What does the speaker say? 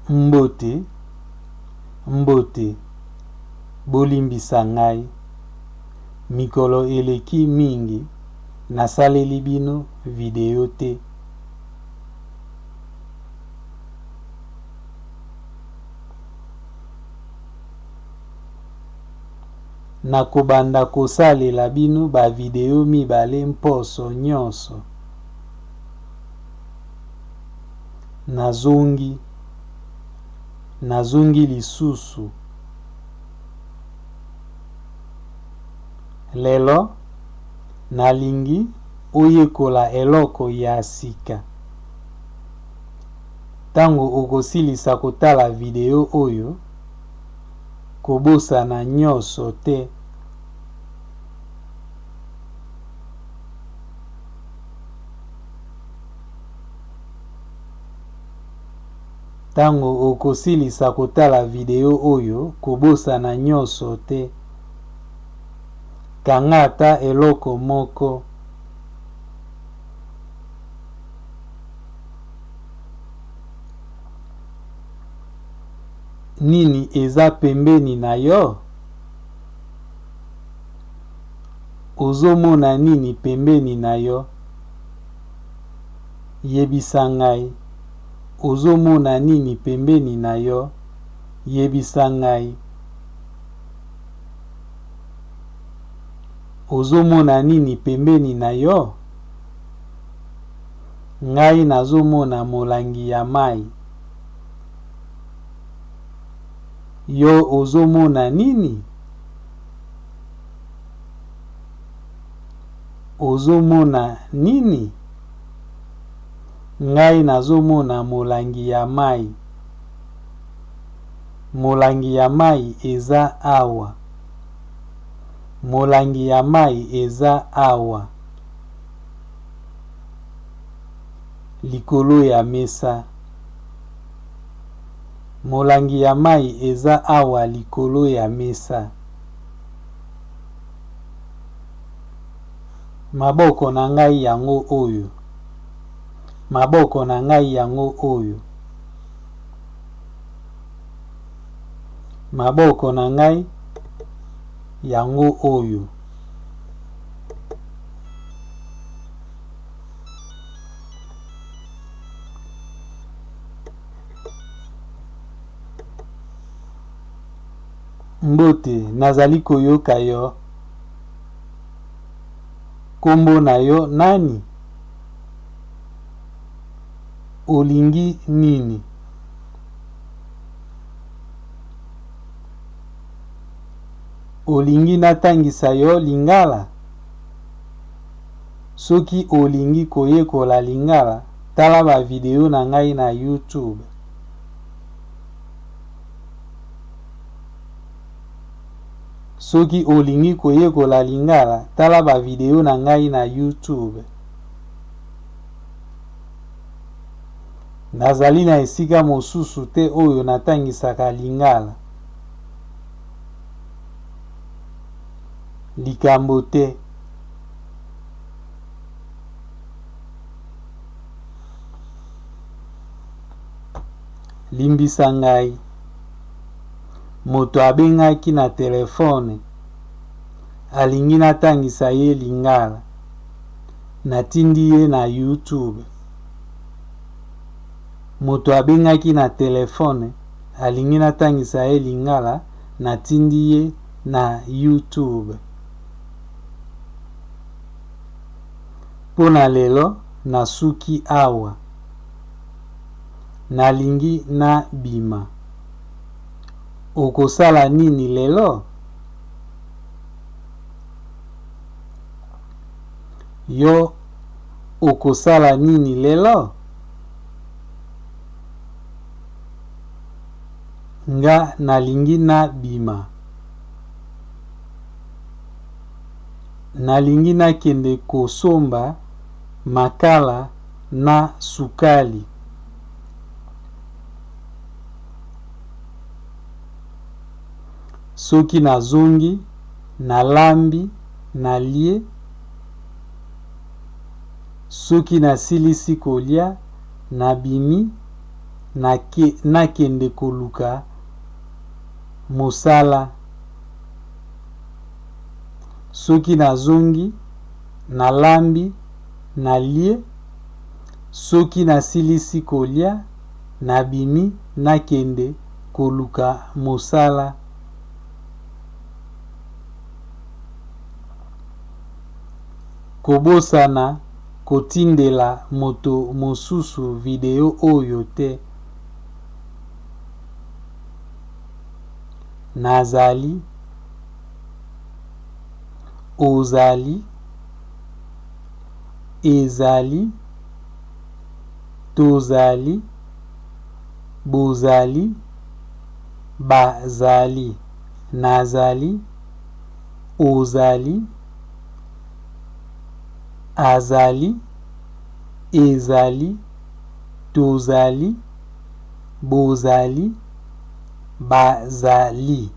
Mbote, mbote, bolimbisa ngai, mikolo eleki mingi nasaleli bino video te. Nakobanda kosalela bino ba video mibale mposo nyonso. Nazongi, nazongi lisusu. Lelo, nalingi oyekola eloko ya sika. Ntango okosilisa kotala video oyo, kobosana nyonso te. Ntango okosilisa kotala video oyo, kobosana nyonso te. Kanga ata eloko moko. Nini eza pembeni na yo? Ozomona nini pembeni na yo? Yebisa ngai. Ozomona nini pembeni na yo? Yebisa ngai. Ozomona nini pembeni na yo? Ngai nazomona molangi ya mai. Yo ozomona nini? Ozomona nini? Ngai nazomona molangi ya mai. Molangi ya mai eza awa. Molangi ya mai eza awa. Likolo ya mesa. Molangi ya mai eza awa likolo ya mesa. Maboko na ngai yango oyo. Maboko na ngai yango oyo. Maboko na ngai yango oyo. Mbote, nazali koyoka yo. Kombo na yo nani? Olingi nini? Olingi natangisa yo lingala? Soki olingi koyekola lingala, tala ba video na ngai na YouTube. Soki olingi koyekola lingala, tala ba video na ngai na YouTube. Nazali na esika mosusu te oyo natangisaka lingala. Likambo te. Limbisa ngai. Moto abengaki na telefone, alingi natangisa ye lingala. Natindi ye na YouTube. Moto abengaki na telefone, alingi natangisa ye lingala, natindi ye na YouTube. Mpo na lelo, nasuki awa. Nalingi nabima. Okosala nini lelo? Yo okosala nini lelo? Nga nalingi nabima. Nalingi nakende kosomba makala na sukali. Soki nazongi, nalambi, nalie. Soki nasilisi kolia, nabimi. nakende koluka mosala. Soki nazongi, nalambi, nalie. Soki nasilisi kolia, nabimi nakende koluka mosala. Kobosana kotindela moto mosusu video oyo te. Nazali, ozali, ezali, tozali, bozali, bazali. Nazali, ozali, azali, ezali, tozali, bozali, bazali.